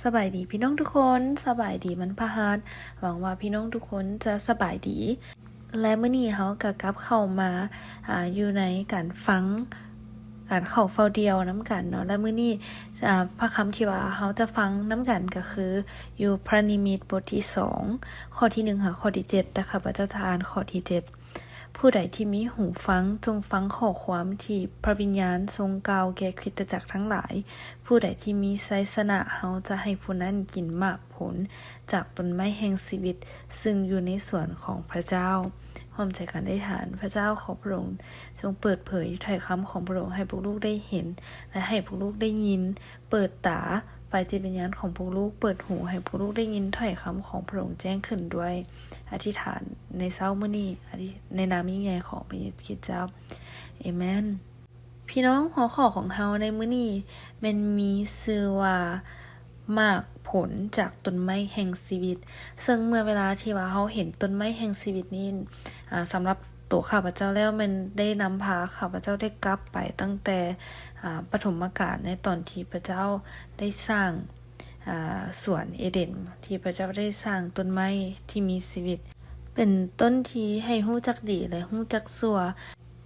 ສະບາຍດີພີ່ນ້ອງທຸກຄົນ, ສະບາຍດີວັນພະຫັດ, ຫວັງວ່າພີ່ນ້ອງທຸກຄົນຈະສະບາຍດີ. ແລະ ມື້ນີ້ເຮົາກໍກັບເຂົ້າມາ ອາ ຢູ່ໃນການຟັງ ການເຂົ້າເຝົ້າດ່ຽວນຳກັນເນາະ. ແລະ ມື້ນີ້ ອາ ພະຄຳທີ່ວ່າເຮົາຈະຟັງນຳກັນກໍຄື ຢູ່ພະນິມິດບົດທີສອງ ຂໍ້ທີໜຶ່ງຫາຂໍ້ທີເຈັດ, ແຕ່ຂ້າພະເຈົ້າຈະອ່ານຂໍ້ທີເຈັດ. ຜູ້ໃດທີ່ມີຫູຟັງ, ຈົ່ງຟັງຂໍ້ຄວາມທີ່ພະວິນຍານຊົງກ່າວແກ່ຄຣິສຕະຈັກທັງຫຼາຍ. ຜູ້ໃດທີ່ມີໄຊຊະນະ, ເຮົາຈະໃຫ້ຜູ້ນັ້ນກິນໝາກຜົນຈາກຕົ້ນໄມ້ແຫ່ງຊີວິດ ຊຶ່ງຢູ່ໃນສວນຂອງພະເຈົ້າ. ຮ່ວມໃຈກັນອະທິຖານ. ພະເຈົ້າ, ຂໍພະອົງຈົ່ງເປີດເຜີຍຖ້ອຍຄຳຂອງພະອົງໃຫ້ພວກລູກໄດ້ເຫັນ ແລະ ໃຫ້ພວກລູກໄດ້ຍິນ. ເປີດຕາຝ່າຍຈິດວິນຍານຂອງພວກລູກ, ເປີດຫູໃຫ້ພວກລູກໄດ້ຍິນຖ້ອຍຄຳຂອງພະອົງແຈ້ງຂຶ້ນດ້ວຍ. ອະທິດຖານໃນເຊົ້າມື້ນີ້ ອະທິ ໃນນາມຍິ່ງໃຫຍ່ຂອງພະເຢຊູຄຣິດເຈົ້າ. ເອເມນ. ພີ່ນ້ອງ, ຫົວຂໍ້ຂອງເຮົາໃນມື້ນີ້ແມ່ນມີຊື່ວ່າ ໝາກຜົນຈາກຕົ້ນໄມ້ແຫ່ງຊີວິດ. ເຊິ່ງເມື່ອເວລາທີ່ວ່າເຮົາເຫັນຕົ້ນໄມ້ແຫ່ງຊີວິດນີ້ ອາ ສຳລັບໂຕຂ້າພະເຈົ້າແລ້ວ ແມ່ນໄດ້ນຳພາຂ້າພະເຈົ້າໄດ້ກັບໄປຕັ້ງແຕ່ ອາ ປະຖົມມະການ ໃນຕອນທີ່ພະເຈົ້າໄດ້ສ້າງ ອາ ສວນເອເດັນ ທີ່ພະເຈົ້າໄດ້ສ້າງຕົ້ນໄມ້ທີ່ມີຊີວິດ ເປັນຕົ້ນທີ່ໃຫ້ຮູ້ຈັກດີ ແລະ ຮູ້ຈັກຊົ່ວ.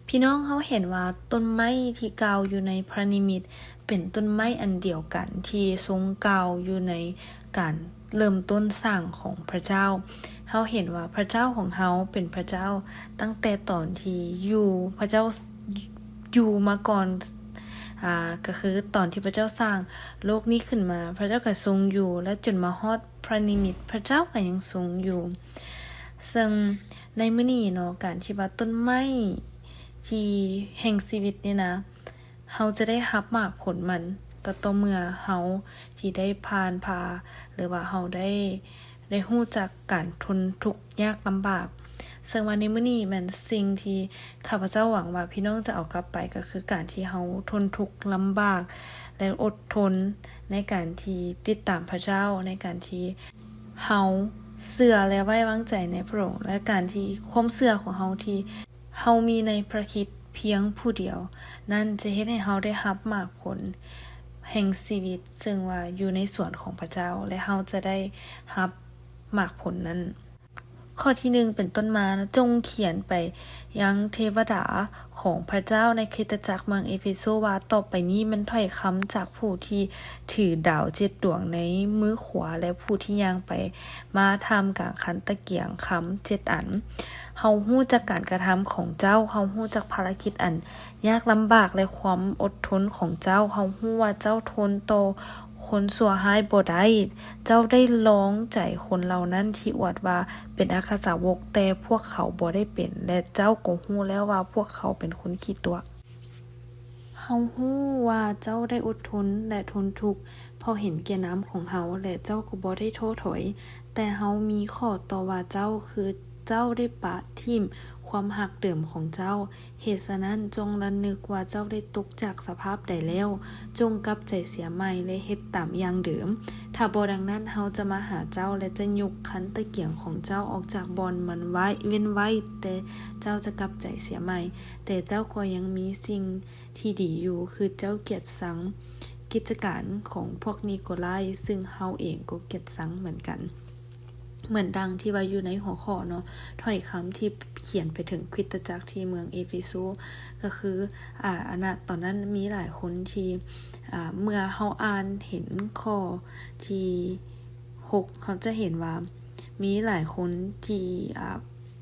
ພີ່ນ້ອງ, ເຮົາເຫັນວ່າຕົ້ນໄມ້ທີ່ກ່າວຢູ່ໃນພະນິມິດ ເປັນຕົ້ນໄມ້ອັນດຽວກັນທີ່ຊົງກ່າວຢູ່ໃນການເລີ່ມຕົ້ນສ້າງຂອງພະເຈົ້າ. ເຮົາເຫັນວ່າພະເຈົ້າຂອງເຮົາເປັນພະເຈົ້າຕັ້ງແຕ່ຕອນທີ່ຢູ່ ພະເຈົ້າຢູ່ມາກ່ອນ ອາ ກໍຄືຕອນທີ່ພະເຈົ້າສ້າງໂລກນີ້ຂຶ້ນມາ, ພະເຈົ້າກໍຊົງຢູ່ ແລະ ຈົນມາຮອດພະນິມິດ ພະເຈົ້າກໍຍັງຊົງຢູ່. ເຊິ່ງໃນມື້ນີ້ເນາະ, ການທີ່ວ່າຕົ້ນໄມ້ທີ່ແຫ່ງຊີວິດນີ້ນະ ເຮົາຈະໄດ້ຮັບໝາກຜົນມັນ ກໍຕໍ່ເມື່ອເຮົາທີ່ໄດ້ຜ່ານຜ່າ ຫຼືວ່າເຮົາໄດ້ ໄດ້ຮູ້ຈັກການທົນທຸກຍາກລຳບາກ. ເຊິ່ງວ່າໃນມື້ນີ້ແມ່ນສິ່ງທີ່ຂ້າພະເຈົ້າຫວັງວ່າພີ່ນ້ອງຈະເອົາກັບໄປ ກໍຄືການທີ່ເຮົາທົນທຸກລຳບາກ ແລະ ອົດທົນໃນການທີ່ຕິດຕາມພະເຈົ້າ, ໃນການທີ່ເຮົາເຊື່ອ ແລະ ໄວ້ວາງໃຈໃນພະອົງ, ແລະ ການທີ່ຄວາມເຊື່ອຂອງເຮົາທີ່ ເຮົາມີໃນພະຄຣິດພຽງຜູ້ດຽວນັ້ນ ຈະເຮັດໃຫ້ເຮົາໄດ້ຮັບໝາກຜົນແຫ່ງຊີວິດ ເຊິ່ງວ່າຢູ່ໃນສວນຂອງພະເຈົ້າ ແລະ ເຮົາຈະໄດ້ຮັບໝາກຜົນນັ້ນ. ຂໍ້ທີໜຶ່ງເປັນຕົ້ນມາ, ຈົ່ງຂຽນໄປຍັງເທວະດາຂອງພະເຈົ້າໃນຄຣິສຕະຈັກເມືອງເອເຟໂຊວ່າ, ຕໍ່ໄປນີ້ແມ່ນຖ້ອຍຄຳຈາກຜູ້ທີ່ຖືດາວເຈັດດວງໃນມືຂວາ ແລະ ຜູ້ທີ່ຍ່າງໄປ ມາທ່າມກາງຄັນຕະກຽງຄຳເຈັດອັນ. ເຮົາຮູ້ຈັກການກະທຳຂອງເຈົ້າ, ເຮົາຮູ້ຈັກພາລະກິດອັນຍາກລຳບາກ ແລະ ຄວາມອົດທົນຂອງເຈົ້າ. ເຮົາຮູ້ວ່າເຈົ້າທົນຕໍ່ຄົນຊົ່ວຮ້າຍບໍ່ໄດ້. ເຈົ້າໄດ້ລອງໃຈຄົນເຫຼົ່ານັ້ນທີ່ອວດວ່າເປັນອັກຄະສາວົກ, ແຕ່ພວກເຂົາບໍ່ໄດ້ເປັນ, ແລະ ເຈົ້າກໍຮູ້ແລ້ວວ່າພວກເຂົາເປັນຄົນຂີ້ຕົວະ. ເຮົາຮູ້ວ່າເຈົ້າໄດ້ອົດທົນ ແລະ ທົນທຸກ ເພາະເຫັນແກ່ນາມຂອງເຮົາ ແລະ ເຈົ້າກໍບໍ່ໄດ້ທໍ້ຖອຍ. ແຕ່ເຮົາມີຂໍ້ຕໍ່ວ່າເຈົ້າ, ຄືເຈົ້າໄດ້ປະຖິ້ມຄວາມຮັກເດີມຂອງເຈົ້າ. ເຫດສະນັ້ນ, ຈົ່ງລະນຶກວ່າເຈົ້າໄດ້ຕົກຈາກສະພາບໃດແລ້ວ, ຈົ່ງກັບໃຈເສຍໃໝ່ ແລະ ເຮັດຕາມຢ່າງເດີມ. ຖ້າບໍ່ດັ່ງນັ້ນ, ເຮົາຈະມາຫາເຈົ້າ ແລະ ຈະຍົກຄັນຕະກຽງຂອງເຈົ້າອອກຈາກບ່ອນມັນໄວ້ ເວັ້ນໄວ້, ແຕ່ເຈົ້າຈະກັບໃຈເສຍໃໝ່. ແຕ່ເຈົ້າກໍຍັງມີສິ່ງ ທີ່ດີຢູ່ ຄືເຈົ້າກຽດຊັງກິດຈະການຂອງພວກນິໂກລາຍ, ຊຶ່ງເຮົາເອງກໍກຽດຊັງເໝືອນກັນ. ເໝືອນດັ່ງທີ່ວ່າຢູ່ໃນຫົວຂໍ້ເນາະ, ຖ້ອຍຄຳທີ່ຂຽນໄປເຖິງຄຣິສຕະຈັກທີ່ເມືອງເອເຟໂຊ ກໍຄື ອາ ອາ ນະຕອນນັ້ນມີຫຼາຍຄົນທີ່ ອາ ເມື່ອເຮົາອ່ານເຫັນຂໍ້ທີຫົກ ເຮົາຈະເຫັນວ່າມີຫຼາຍຄົນທີ່ ອາ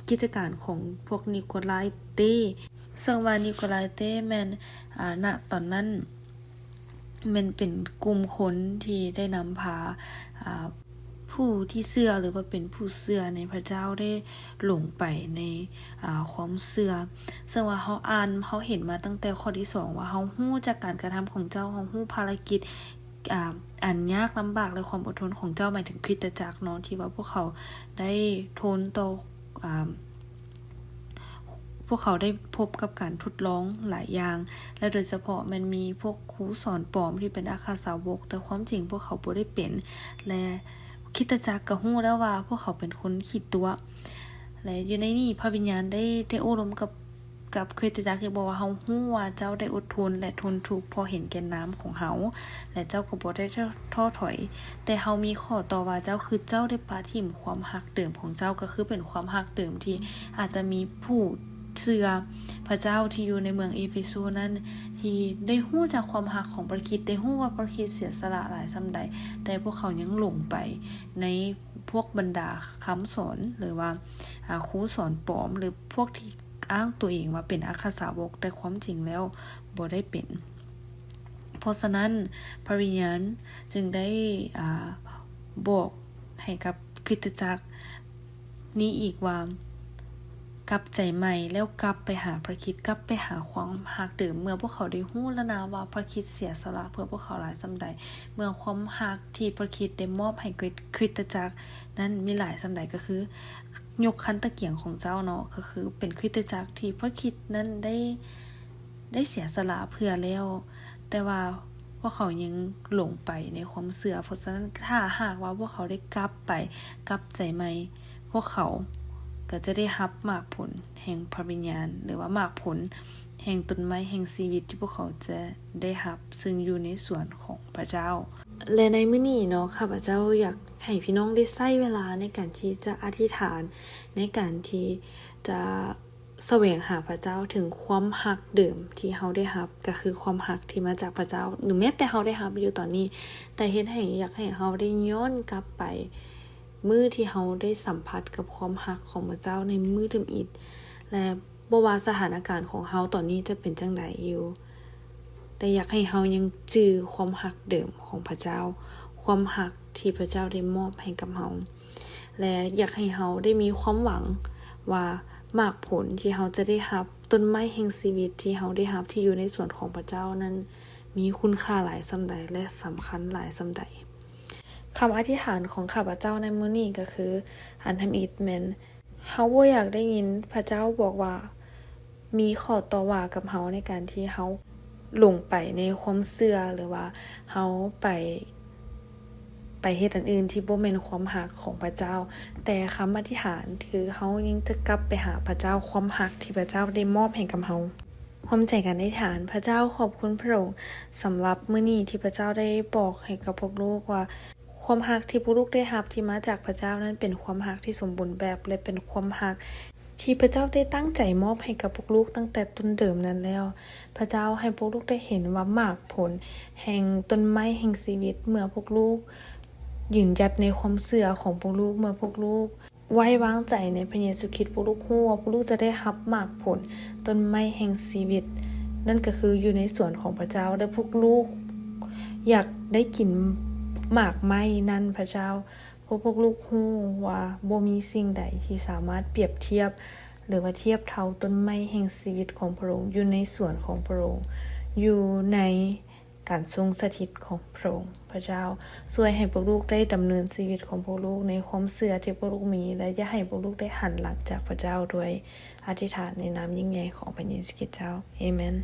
ກິດຈະການຂອງພວກນິໂກລາຍເຕ ເຊິ່ງວ່ານິໂກລາຍເຕແມ່ນ ອາ ນະຕອນນັ້ນແມ່ນເປັນກຸ່ມຄົນທີ່ໄດ້ນຳພາ ອາ ຜູ້ທີ່ເຊື່ອ ຫຼືວ່າເປັນຜູ້ເຊື່ອໃນພະເຈົ້າໄດ້ຫຼົງໄປໃນ ອາ ຄວາມເຊື່ອ. ເຊິ່ງວ່າເຮົາອ່ານ ເຮົາເຫັນມາຕັ້ງແຕ່ຂໍ້ທີສອງ ວ່າເຮົາຮູ້ຈາກການກະທຳຂອງເຈົ້າ, ເຮົາຮູ້ພາລະກິດ ອາ ອັນຍາກລຳບາກ ແລະ ຄວາມອົດທົນຂອງເຈົ້າ, ໝາຍເຖິງຄຣິສຕະຈັກເນາະ, ທີ່ວ່າພວກເຂົາໄດ້ທົນຕໍ່ ອາ ພວກເຂົາໄດ້ພົບກັບການທົດລອງຫຼາຍຢ່າງ ແລະ ໂດຍສະເພາະແມ່ນມີພວກຄູສອນປອມທີ່ເປັນອັກຄະສາວົກ, ແຕ່ຄວາມຈິງພວກເຂົາບໍ່ໄດ້ເປັນ ແລະ ຄຣິສຕະຈັກກໍຮູ້ແລ້ວວ່າພວກເຂົາເປັນຄົນຂີ້ຕົວະ. ແລະ ຢູ່ໃນນີ້ພະວິນຍານໄດ້ ໄດ້ໂອ້ລົມກັບ ກັບຄຣິສຕະຈັກ ເຮົາບອກວ່າ ເຮົາຮູ້ວ່າເຈົ້າໄດ້ອົດທົນ ແລະ ທົນທຸກເພາະເຫັນແກ່ນາມຂອງເຮົາ ແລະ ເຈົ້າກໍບໍ່ໄດ້ທໍ້ຖອຍ. ແຕ່ເຮົາມີຂໍ້ຕໍ່ວ່າເຈົ້າ ຄືເຈົ້າໄດ້ປະຖິ້ມຄວາມຮັກເດີມຂອງເຈົ້າ, ກໍຄືເປັນຄວາມຮັກເດີມທີ່ອາດຈະມີຜູ້ເຊື່ອພະເຈົ້າທີ່ຢູ່ໃນເມືອງເອເຟໂຊນັ້ນ ທີ່ໄດ້ຮູ້ຈັກຄວາມຮັກຂອງພະຄຣິດ, ໄດ້ຮູ້ວ່າພະຄຣິດເສຍສະຫຼະຫຼາຍສ່ຳໃດ, ແຕ່ພວກເຂົາຍັງຫຼົງໄປໃນພວກບັນດາຄຳສອນ ຫຼືວ່າ ອາ ຄູສອນປອມ ຫຼືພວກທີ່ອ້າງຕົວເອງວ່າເປັນອັກຄະສາວົກ, ແຕ່ຄວາມຈິງແລ້ວບໍ່ໄດ້ເປັນ. ເພາະສະນັ້ນ ພະວິນຍານຈຶ່ງໄດ້ ອາ ບອກໃຫ້ກັບຄຣິສຕະຈັກນີ້ອີກວ່າ ກັບໃຈໃໝ່ ແລ້ວກັບໄປຫາພະຄຣິດ, ກັບໄປຫາຄວາມຮັກເດີມ. ເມື່ອພວກເຂົາໄດ້ຮູ້ແລ້ວນະວ່າພະຄຣິດເສຍສະຫຼະເພື່ອພວກເຂົາຫຼາຍສ່ຳໃດ, ເມື່ອຄວາມຮັກທີ່ພະຄຣິດໄດ້ມອບໃຫ້ຄຣິສຕະຈັກນັ້ນມີຫຼາຍສ່ຳໃດ, ກໍຄືຍົກຄັນຕະກຽງຂອງເຈົ້າເນາະ, ກໍຄືເປັນຄຣິສຕະຈັກທີ່ພະຄຣິດນັ້ນໄດ້ ໄດ້ເສຍສະຫຼະເພື່ອແລ້ວ, ແຕ່ວ່າພວກເຂົາຍັງຫຼົງໄປໃນຄວາມເຊື່ອ. ເພາະສະນັ້ນ ຖ້າຫາກວ່າພວກເຂົາໄດ້ກັບໄປ ກັບໃຈໃໝ່, ພວກເຂົາກໍຈະໄດ້ຮັບໝາກຜົນແຫ່ງພະວິນຍານ ຫຼືວ່າໝາກຜົນແຫ່ງຕົ້ນໄມ້ແຫ່ງຊີວິດທີ່ພວກເຂົາຈະໄດ້ຮັບ, ຊຶ່ງຢູ່ໃນສວນຂອງພະເຈົ້າ. ແລະ ໃນມື້ນີ້ເນາະ, ຂ້າພະເຈົ້າຢາກໃຫ້ພີ່ນ້ອງໄດ້ໃຊ້ເວລາໃນການທີ່ຈະອະທິຖານ, ໃນການທີ່ຈະ ສະແຫວງຫາພະເຈົ້າເຖິງຄວາມຮັກເດີມທີ່ເຮົາໄດ້ຮັບ, ກໍຄືຄວາມຮັກທີ່ມາຈາກພະເຈົ້າ ຫຼືແມ້ແຕ່ເຮົາໄດ້ຮັບຢູ່ຕອນນີ້, ແຕ່ເຮັດໃຫ້ ຢາກໃຫ້ເຮົາໄດ້ຍ້ອນກັບໄປມື້ທີ່ເຮົາໄດ້ສຳຜັດກັບຄວາມຮັກຂອງພະເຈົ້າໃນມື້ທຳອິດ. ແລະ ບໍ່ວ່າສະຖານະການຂອງເຮົາຕອນນີ້ຈະເປັນຈັ່ງໃດຢູ່, ແຕ່ຢາກໃຫ້ເຮົາຍັງຈື່ຄວາມຮັກເດີມຂອງພະເຈົ້າ, ຄວາມຮັກທີ່ພະເຈົ້າໄດ້ມອບໃຫ້ກັບເຮົາ. ແລະ ຢາກໃຫ້ເຮົາໄດ້ມີຄວາມຫວັງວ່າໝາກຜົນທີ່ເຮົາຈະໄດ້ຮັບ, ຕົ້ນໄມ້ແຫ່ງຊີວິດທີ່ເຮົາໄດ້ຮັບທີ່ຢູ່ໃນສວນຂອງພະເຈົ້ານັ້ນ ມີຄຸນຄ່າຫຼາຍສ່ຳໃດ ແລະ ສຳຄັນຫຼາຍສ່ຳໃດ. ຄຳອະທິຖານຂອງຂ້າພະເຈົ້າໃນມື້ນີ້ກໍຄື ອັນທຳອິດແມ່ນ ເຮົາບໍ່ຢາກໄດ້ຍິນພະເຈົ້າບອກວ່າ ມີຂໍ້ຕໍ່ວ່າກັບເຮົາໃນການທີ່ເຮົາຫຼົງໄປໃນຄວາມເຊື່ອ ຫຼືວ່າເຮົາໄປ ໄປເຮັດອັນອື່ນທີ່ບໍ່ແມ່ນຄວາມຮັກຂອງພະເຈົ້າ, ແຕ່ຄຳອະທິຖານຄືເຮົາຍັງຈະກັບໄປຫາພະເຈົ້າ, ຄວາມຮັກທີ່ພະເຈົ້າໄດ້ມອບໃຫ້ກັບເຮົາ. ຮ່ວມໃຈກັນອະທິຖານ. ພະເຈົ້າ, ຂອບຄຸນພະອົງສຳລັບມື້ນີ້ທີ່ພະເຈົ້າໄດ້ບອກໃຫ້ກັບພວກລູກວ່າ ຄວາມຮັກທີ່ພວກລູກໄດ້ຮັບທີ່ມາຈາກພະເຈົ້ານັ້ນເປັນຄວາມຮັກທີ່ສົມບູນແບບ ແລະ ເປັນຄວາມຮັກ ທີ່ພະເຈົ້າໄດ້ຕັ້ງໃຈມອບໃຫ້ກັບພວກລູກຕັ້ງແຕ່ຕົ້ນເດີມນັ້ນແລ້ວ. ພະເຈົ້າໃຫ້ພວກລູກໄດ້ເຫັນວ່າໝາກຜົນແຫ່ງຕົ້ນໄມ້ແຫ່ງຊີວິດ ເມື່ອພວກລູກຢືນຢັດໃນຄວາມເຊື່ອຂອງພວກລູກ, ເມື່ອພວກລູກໄວ້ວາງໃຈໃນພະເຢຊູຄຣິດ, ພວກລູກຮູ້ວ່າພວກລູກຈະໄດ້ຮັບໝາກຜົນຕົ້ນໄມ້ແຫ່ງຊີວິດ, ນັ້ນກໍຄືຢູ່ໃນສວນຂອງພະເຈົ້າ, ແລະ ພວກລູກຢາກໄດ້ກິນໝາກໄມ້ນັ້ນ, ພະເຈົ້າ. ເພາະພວກລູກຮູ້ວ່າບໍ່ມີສິ່ງໃດທີ່ສາມາດປຽບທຽບ ຫຼືວ່າທຽບເທົ່າຕົ້ນໄມ້ແຫ່ງຊີວິດຂອງພະອົງ ຢູ່ໃນສວນຂອງພະອົງ ຢູ່ໃນການຊົງສະຖິດຂອງພະອົງ. ພະເຈົ້າ ຊ່ວຍໃຫ້ພວກລູກໄດ້ດຳເນີນຊີວິດຂອງພວກລູກໃນຄວາມເຊື່ອທີ່ພວກລູກມີ ແລະ ຢ່າໃຫ້ພວກລູກໄດ້ຫັນຫຼັງຈາກພະເຈົ້າ. ດ້ວຍອະທິຖານໃນນາມຍິ່ງໃຫຍ່ຂອງພະເຢຊູຄຣິດເຈົ້າ. ເອເມນ.